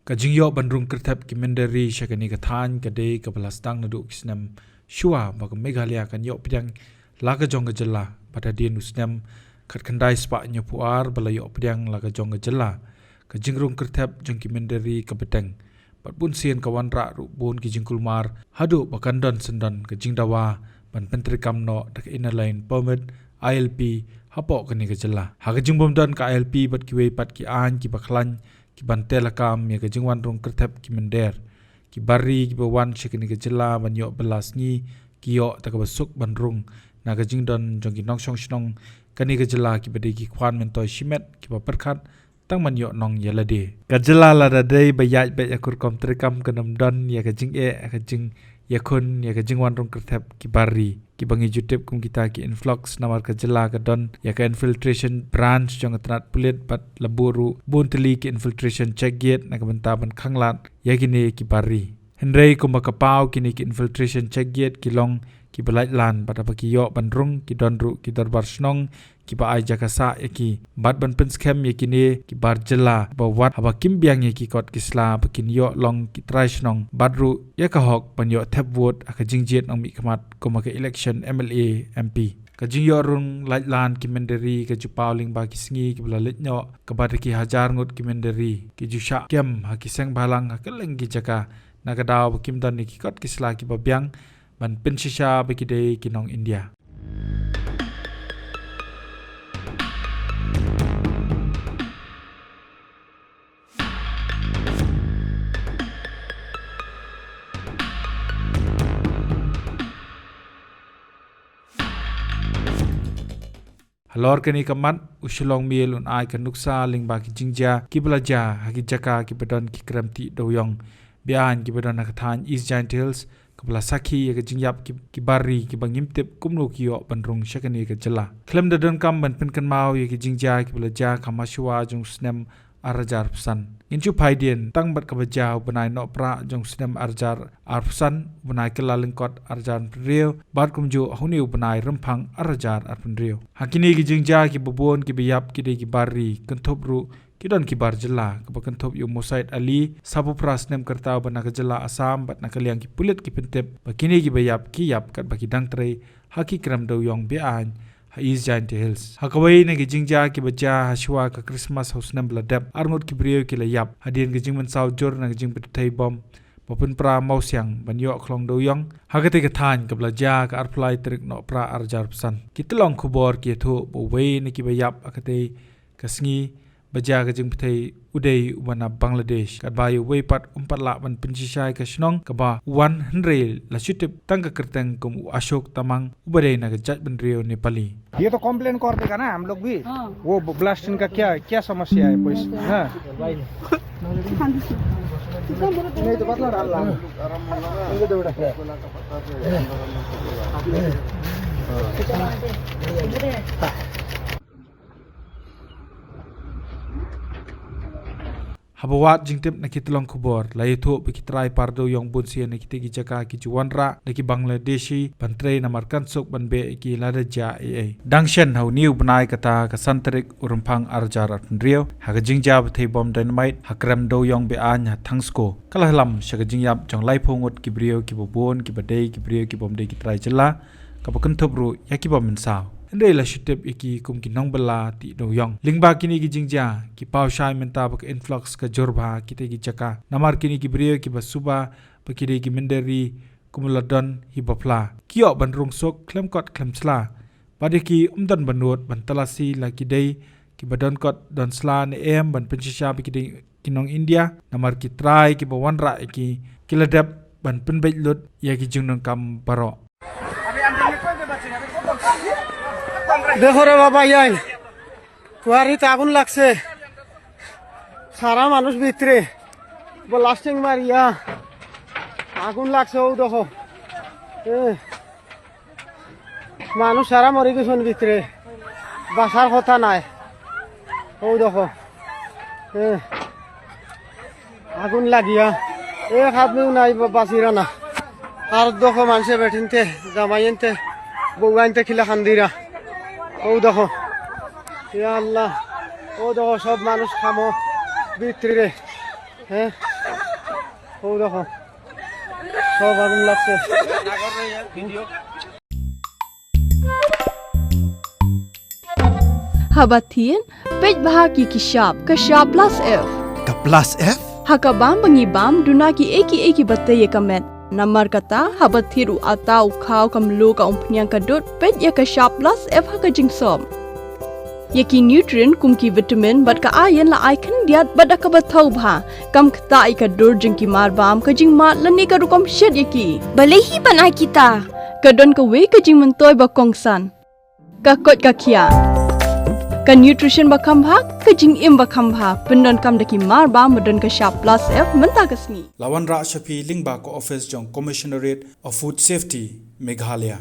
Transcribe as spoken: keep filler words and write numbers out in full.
Ka jingïoh ban rung kyrthep ki mynder ri sha kane ka thaiñ ka dei kaba la sdang naduh ki snem shuwa ba ka Meghalaya kan ïoh pdiang la ka jong ka jylla, bad hadien u snem khatkhyndai spah hynñiewphew ar ba la ïoh pdiang la ka jong ka jylla. Ka jingrung kyrthep jong ki mynder ri ka bteng, bad bunsien ka wanrah ruh bun ki jingkulmar haduh ba kan don syndon ka jingdawa ban pyntreikam noh da ka Inner Line Permit, I L P, hapoh kane ka jylla. Ha ka jingbym don ka I L P bad kiwei pat ki aiñ kiba khlaiñ ki ban teh lakam ïa ka jingwan rung kyrthep ki mynder, ki bar ri kiba wan sha kane ka jylla ban ïoh bylla sngi ki ïoh da kaba suk ban rung na ka jingdon jong ki nongshong shnong kane ka jylla kiba dei ki khwan myntoi shimet kiba pyrkhat tang ban ïoh nong ïa lade. Ka jylla lada dei ba ïaid beit ha ka rukom treikam kan ym don ïa ka jingeh, ka jingïakhun ïa ka jingwan rung kyrthep ki bar ri, kiba ngi ju tip kum kita ki influx, namar ka jylla ka don ïa ka infiltration branch jong ka tnat pulit bad la buh ruh bun tylli ki infiltration check gate na ka bynta ban khanglad ïa kine ki bar ri. Hynrei kumba ka paw, kine ki infiltration check gate ki long kiba lait lan, bad haba ki ïoh ban rung ki don ruh ki dorbar shnong kiba ai jaka sah ïa ki, bad ban pynskhem ïa kine ki bar jylla ba wat haba kim biang ïa ki kot ki sla ba kin ïoh long ki trai shnong bad ruh ïa ka hok ban ïoh thep vote ha ka jingjit nongmihkhmat kum ha ka election M L A, M P. Ka jingïoh rung lait lan ki mynder ri ka ju paw lyngba ki sngi kiba la leit noh, kaba da ki hajar ngut ki mynder ri ki ju shah kem ha ki seng bhalang ha kylleng ki jaka, na ka daw ba kim don ïa ki kot ki sla kiba biang ban pynshisha ba ki dei ki nong India. Halor kane ka mat, u Shillong Mail un ai ka nuksa lyngba ki jingjia kiba la jia ha ki jaka kiba don ki krem tih dewïong be-aiñ kiba don ha ka thaiñ East Jaintia Hills, kaba la sakhi ïa ka jingïap ki, ki bar ri kiba ngim tip kumno ki ïoh ban rung sha kane ka jylla. Khlem da donkam ban pynkynmaw ïa ki jingjia kiba la jia ka mashwa jong u snem ar hajar arphew san, ngin shu phai dien tang bad kaba jia u bnai Nohprah jong u snem ar hajar arphew san, u bnai Kyllalyngkot ar hajar arphew hynriew, bad kumjuh ha une u bnai Rymphang ar hajar arphew hynriew. Ha kine ki jingjia kiba bun kiba ïap ki dei ki bar ri, kynthup ruh ki don ki bar jylla, kaba kynthup ïa u Musaid Ali, sawphew phra snem ka rta, uba na ka jylla Assam, bad na ka liang ki pulit ki pyntip ba kine kiba ïap ki ïap katba ki dang trei ha ki krem dewïong be-aiñ ha East Jaintia Hills. Ha kawei na ki jingjia kiba jia hashwa ka Krismas ha u snem ba la dep, arngut ki briew ki la ïap hadien ka jingmynsaw jur na ka jingpynthei bom ba pynpra mawsiang ban ïoh khlong dewïong ha katei ka thaiñ, kaba la jia ka arphew lai tarik Nohprah ar hajar arphew san. Ki tyllong khubor ki ïathuh ba uwei na kiba ïap ha katei ka sngi ba jia ka jingpynthei u dei uba na Bangladesh, katba ïa uwei pat um pat lah ban pynshisha ïa ka shnong kaba u wan, hynrei la shu tip tang ka kyrteng kum u Ashok Tamang, uba dei na ka jaitbynriew Nepali. ये तो कंप्लेन कर देगा ना हम लोग भी। हाँ। वो ब्लास्टिंग का क्या, क्या समस्या है? कोई, हाँ। नहीं तो पता डाल रहा हूँ। Haba wad jingtip na ki tyllong khubor, la ïathuh ba ki trai par dewïong bunsien na kitei ki jaka ki ju wanrah da ki Bangladeshi ban trei namar kan suk ban beh ïa ki lada jia ei ei. Dang shen ha une u bnai, kata ka san tarik u Rymphang ar hajar arphew hynriew, ha ka jingjia ba thei bom dynamite ha krem dewïong be-aiñ ha Thangsko, ka la ïalam sha ka jingïap jong laiphew ngut ki briew kiba bun kiba dei ki briew kibym dei ki trai jylla, kaba kynthup ruh ïa kiba mynsaw. Hynrei la shu tip ïa ki kum ki nongbylla tih dewïong. Lyngba kine ki jingjia, ki paw shai mynta ba ka influx ka jur bha ha kitei ki jaka, namar kine ki briew kiba suba ba ki dei ki mynder ri, kumba la don hi ba phla, ki ïoh ban rung suk khlem kot khlem sla. Bad ïa ki ym don ban nud ban talasi la ki dei kiba don kot don sla ne em ban pynshisha ba ki dei ki nong India, namar ki trai kiba wanrah ïa ki, ki la dep ban pynbeit lut ïa ki jingdonkam baroh. দেখো রে বাবা, ইয়াই কুয়ারিত আগুন লাগছে, সারা মানুষ ভিতরে, ব্লাস্টিং মারিয়া আগুন লাগছে। ও দেখো, এ, মানুষ সারা মরি গেছেন ভিতরে, বাঁচার কথা নাই। ও দেখো, এ, আগুন লাগিয়া এক আদমিও নাই বা-, বাঁচিরা না। আর দেখো মানুষে বেটিনতে, জামাইনতে, বউয়াইনতে খিলা কান্দিরা। ও দেখো, ইয়া আল্লাহ, ও দেখো সব মানুষ খামো ভিতরে। হ্যাঁ, Oh, দেখো। সব আগুন লাগছে। Haba thied, peit bha ki ki shap, ka shap plus F. Ka plus F? Ha ka bam ba ngi bam, duna ki ei ki ei kiba tei ïa ka met. Namar kata, haba thied u atta u khaw, ka mluh, ka umphniang, ka dud, peit ïa ka shap plus F ha ka jingsop. Ïa ki nutrient kum ki vitamin bad ka iron la ai khyndiat bad da kaba thaw bha, kam ktah ïa ka dur jong ki marbam, ka jingmad lane ka rukom shet ïa ki. Balei hi ban ai kita? Ka don kawei ka jingmyntoi ba kongsan. Ka koit ka khiah. Ka nutrition ba kham bha, ka jingim ba kham bha, pyndonkam da ki marbam ba don ka shap plus F mynta ka sngi. La wanrah sha phi lyngba ka office jong Commissionerate of Food Safety, Meghalaya.